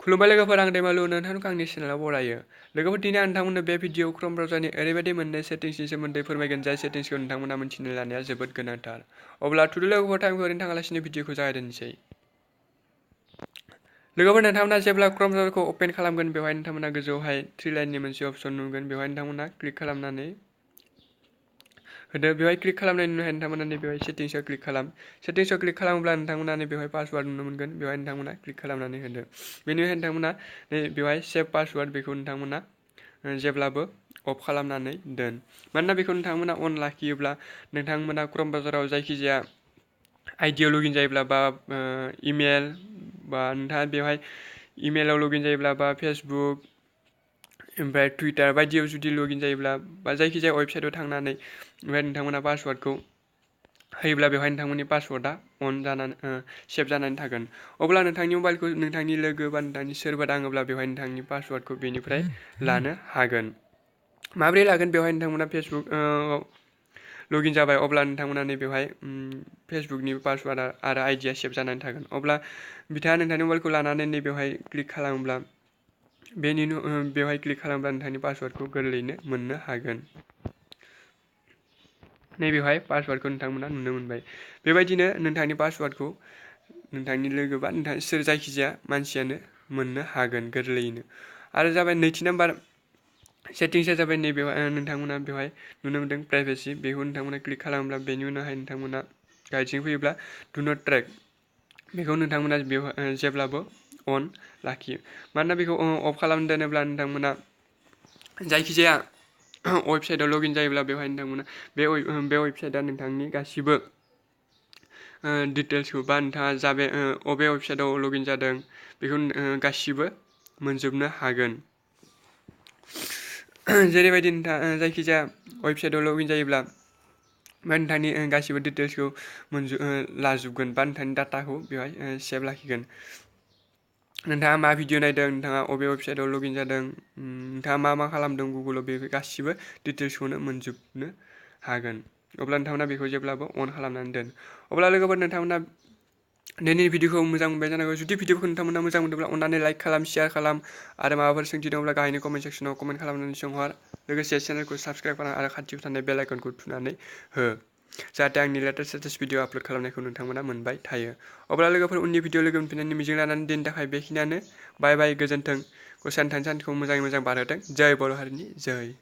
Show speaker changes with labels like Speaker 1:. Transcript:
Speaker 1: खुलुमबाय लोगोफोर आं दैमालु नोंथांखौ आंनि चेनेलाव बरायो लोगोफोर दिनै आं नोंथांमोननो बे भिडिअ क्रोम ब्राउजारनि ओरैबायदि मोननै सेटिंसनि सोमोन्दै फोरमायगोन जाय सेटिंसखौ नोंथांमोना मिथिनो लानाया जोबोद गोनांथार अब्ला टुडे लोगोफोर टाइमखौ ओरैनो थाङालासिनो भिडिअखौ जागायदोनोसै लोगोफोर नोंथांमोना जेब्ला क्रोम ब्राउजारखौ ओपन खालामगोन बेवहाय नोंथांमोना गोजौहाय थ्रि लाइननि मोनसे अपसन नुगोन बेवहाय नोंथांमोना क्लिक खालामनानै होदो बेवहाय क्लिक खालामनायनि उनावहाय नोंथांमोना बेवहाय सेटिंसआव क्लिक खालाम सेटिंसआव क्लिक खालामोब्ला नोंथांमोना बेवहाय पासवार्ड नुनो मोनगोन बेवहाय नोंथांमोना क्लिक खालामनानै होदो बेनि उनाव नोंथांमोना बेवहाय सेभ पासवार्ड बेखौ नोंथांमोना जेब्लाबो अफ खालामनानै दोन मानोना बेखौ नोंथांमोना अन लाखियोब्ला नोंथांमोना क्रोम ब्राउजाराव जायखिजाया आइडियाव लगिन जायोब्ला बा इमेल बा नोंथाङा बेवहाय इमेलाव लगिन जायोब्ला बा फेसबुक ओमफ्राय टुइटार बायदियाव जुदि लगिन जायोब्ला बा जायखिजाया वेबसाइटआव थांनानै ओमफ्राय नोंथांमोना पासवार्डखौ होयोब्ला बेवहाय नोंथांमोननि पासवार्डआ अन जानानै सेभ जानानै थागोन अब्ला नोंथांनि मबाइलखौ नोंथांनि लोगो बा नोंथांनि सोरबा दाङोब्ला बेवहाय नोंथांनि पासवार्डखौ बेनिफ्राय लानो हागोन माबोरै लागोन बेवहाय नोंथांमोना फेसबुक लगिन जाबाय अब्ला नोंथांमोना बेवहाय फेसबुकनि पासवार्ड आरो आइडिया सेभ जानानै थागोन अब्ला बिथाङा नोंथांनि मबाइलखौ लानानै बेवहाय क्लिक खालामोब्ला बेवहाय क्लिक खालामब्ला नोंथांनि पासवार्डखौ गोरलैयैनो मोननो हागोन नैबेवहाय पासवार्डखौ नोंथांमोना नुनो मोनबाय बेबायदिनो नोंथांनि पासवार्डखौ नोंथांनि लोगो बा नोंथां सोर जायखिजाया मानसियानो मोननो हागोन गोरलैयैनो आरो जाबाय नैथि नाम्बार सेटिंसआ जाबाय नैबेवहाय नोंथांमोना बेवहाय नुनो मोनदों प्राइभेसि बेखौ नोंथांमोना क्लिक खालामोब्ला बेनि उनावहाय नोंथांमोना गाइडसिं फैयोब्ला डु नट ट्रेक बेखौ नोंथांमोना बेवहाय जेब्लाबो अन लाखियो मानोना बेखौ अफ खालामना दोनोब्ला नोंथांमोना जायखिजाया वेबसाइटआव लगिन जायोब्ला बेवहाय नोंथांमोना बे वेबसाइटआ नोंथांनि गासिबो डिटेल्सखौ बा नोंथाङा जाबे अबे वेबसाइटआव लगिन जादों बेखौ गासिबो मोनजोबनो हागोन जेरैबायदि नोंथाङा जायखिजाया वेबसाइटआव लगिन जायोब्ला ओमफ्राय नोंथांनि गासिबो डिटेल्सखौ लाजोबगोन बा नोंथांनि डाटाखौ बेवहाय सेभ लाखिगोन नोंथाङा मा भिडिअ नायदों नोंथाङा अबे वेबसाइटआव लगिन जादों नोंथाङा मा खालामदों गुगोलाव बे गासिबो डिटेल्सखौनो मोनजोबनो हागोन अब्ला नोंथांमोना बेखौ जेब्लाबो अन खालामनानै दोन अब्ला लोगोफोर नोंथांमोना दिनैनि भिडिअखौ मोजां मोनबाय जानांगौ जुदि भिडिअखौ नोंथांमोना मोजां मोनदोंब्ला अन्नानै लाइक खालाम शेयार खालाम आरो माबाफोर सोंथि दंब्ला गाहायनि कमेन्ट सेक्सनाव कमेन्ट खालामनानै सोंहर लोगोसे चेनेलखौ साबस्क्राइब खालाम आरो खाथियाव थानाय बेल आइकनखौ थुनानै हो जाहाथे आंनि लेटेस्ट भिडिअ आपल'ड खालामनायखौ नोंथांमोना मोनबाय थायो अब्ला लोगोफोर उननि भिडिअ लोगो मोनफिननायनि मिजिं लानानै दिनैनि थाखाय बेखिनियानो बाय बाय गोजोन्थों गसाइ नोंथांनि सानखौ मोजाङै मोजां बारहोथों जय बर' हारिनि जय